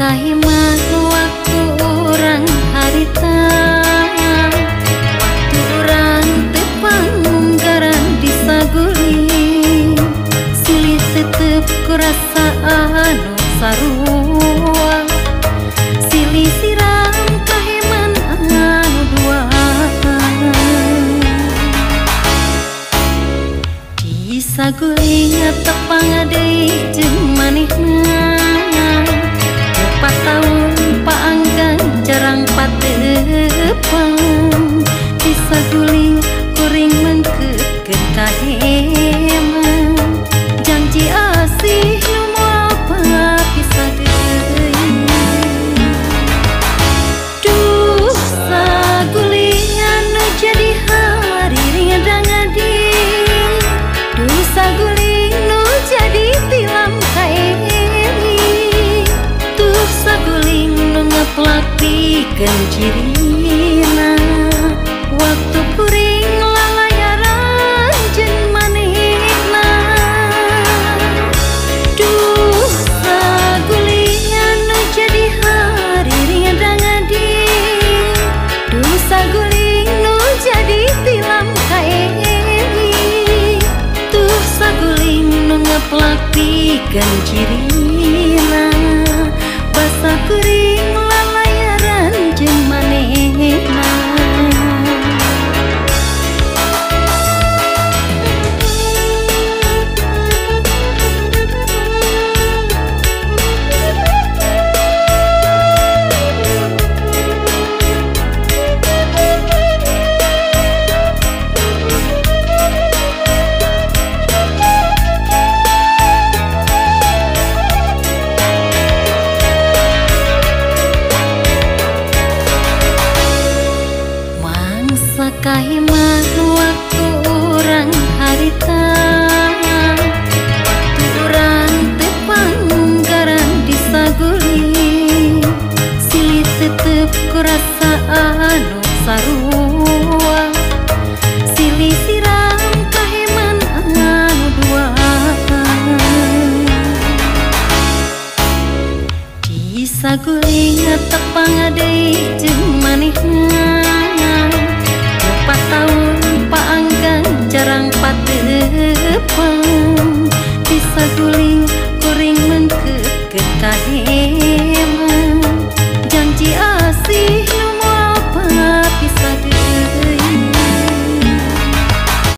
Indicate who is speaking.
Speaker 1: kahiman waktu urang harita, waktu urang teu pangunggaran di saguling. Silih tetep ku rasa anu sarua, silih siram kaheman anu duaan. Di saguling tepang deui jeung manehna, 4 tahun paanggang jarang patepang. Di saguling kuring mengkeutkeun kaheman, janji asih nu moal papisah deui. Duh saguling anu jadi hariring dangadi, duh saguling nu jadi tilam kaeling, tuh saguling nu ngeplak pikeun cirina. Waktu kuring lalayaran jeung manehna. Duh saguling anu jadi hariring dangadi, duh saguling nu jadi tilam kaeling, tuh saguling nu ngeplak pikeun cirina. Basa kuring lalayaran jeung manehna. Kahiman waktu urang harita, waktu urang teu pangunggaran di saguling. Silih tetep ku rasa anu sarua, silih siram kaheman anu duaan. Di saguling tepang deui jeung manehna, 4 tahun paanggang jarang patepang. Di saguling kuring mengkeutkeun kaheman.